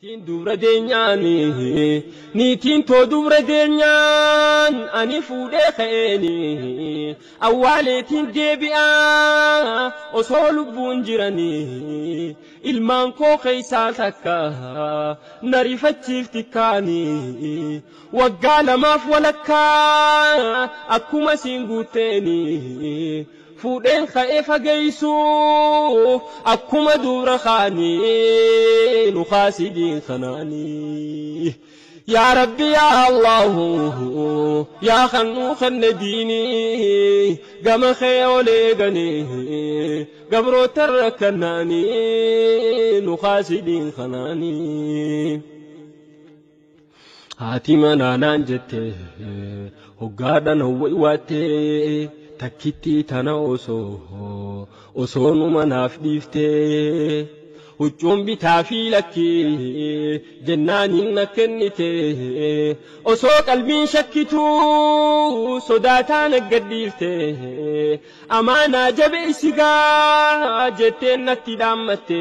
Dubra deenyaani niitiin too dubra deenyaan ani fuudhee ka'eeni awwaaleetiin deebi'aa osoo lubbuun jiranii ilmaan koo keessaa takka na rifachiifti kaanii waggaa lamaaf walakkaa akkuma siin guutteeni. Fuudheen ka'ee fageessuu akkuma dubra kaanii nu kaasidiin kanaanii. Yaa Rabbi yaa Allahu yaa kannuu kanne diinii gama kee olee ganii gabroota rakkannaanii nu kaasidiin kanaanii. Haati manaa naan jettee hoggaadhaan hawwaattee. Takkitti tana osoo numa naaf dhiiftee huccuun bitaa fi lakkii jennaaniin na kennite osoo qalbiin shakkituu sodaataa na gadhiifte amaanaa jabeessi gaa jetteen natti dhaammatte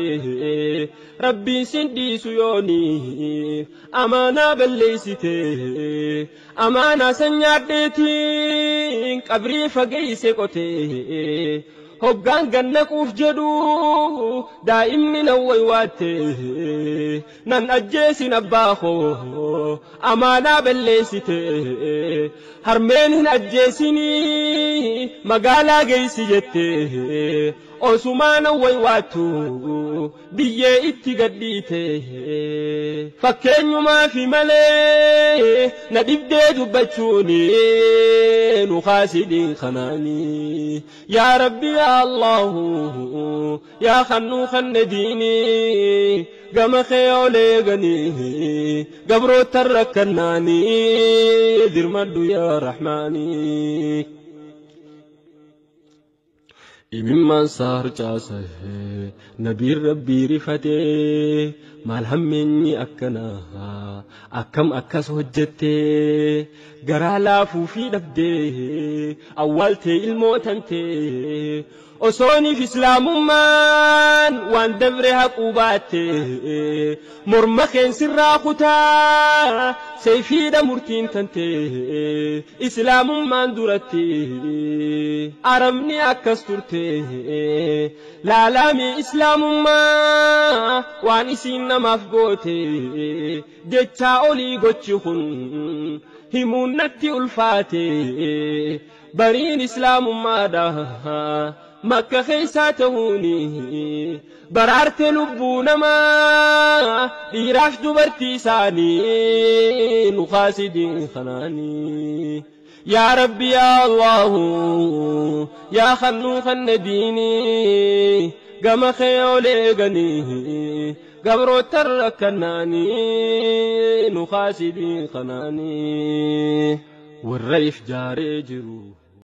rabbiin sin dhiisu yooni amaanaa balleessite amaanaa san nyaadheetiin qabrii fageesse qotee. Hoggaan gannaquuf jedhu daa'imni nan waywaatte nan ajjeesin abbaa koo amaanaa balleessite harmeen hin ajjeesinii magaalaa geessi jette osumaa nan waywaattu biyyee itti gadhiite fakkeenyumaa fi malee na dhibdee dubbachuuni nu kaasidiin kanaanii yaa Rabbi yaa Allahu yaa kannuu kanne diinii gama kee olee ganii gabroota rakkannaanii dirmadhu yaa Rahmaanii. Imimmaan saarcaase nabiin rabbii rifatee maal hammeenyi akkanaa akkam akkas hojjettee garaa laafuu fi dhabdee awwaaltee ilmootantee osooniif islaamummaan waan dabre haquu baatte morma keensirraa kutaa seefiidha murtiin tante islaamummaan duratti arabni akkas turte laalaami islaamummaa waan isiin namaaf goote jechaa olii gochi kun himuun natti ulfaate bariin islaamummaadha. Makka keessaa ta'uuni baraarte lubbuu namaa dhiiraaf dubartii isaanii nu kaasidiin kanaanii. Yaa Rabbi yaa Allahu yaa kannuu kanne diinii gama kee olee ganii gabroota rakkannaanii nu kaasidiin kanaanii. Warra if jaaree jiru.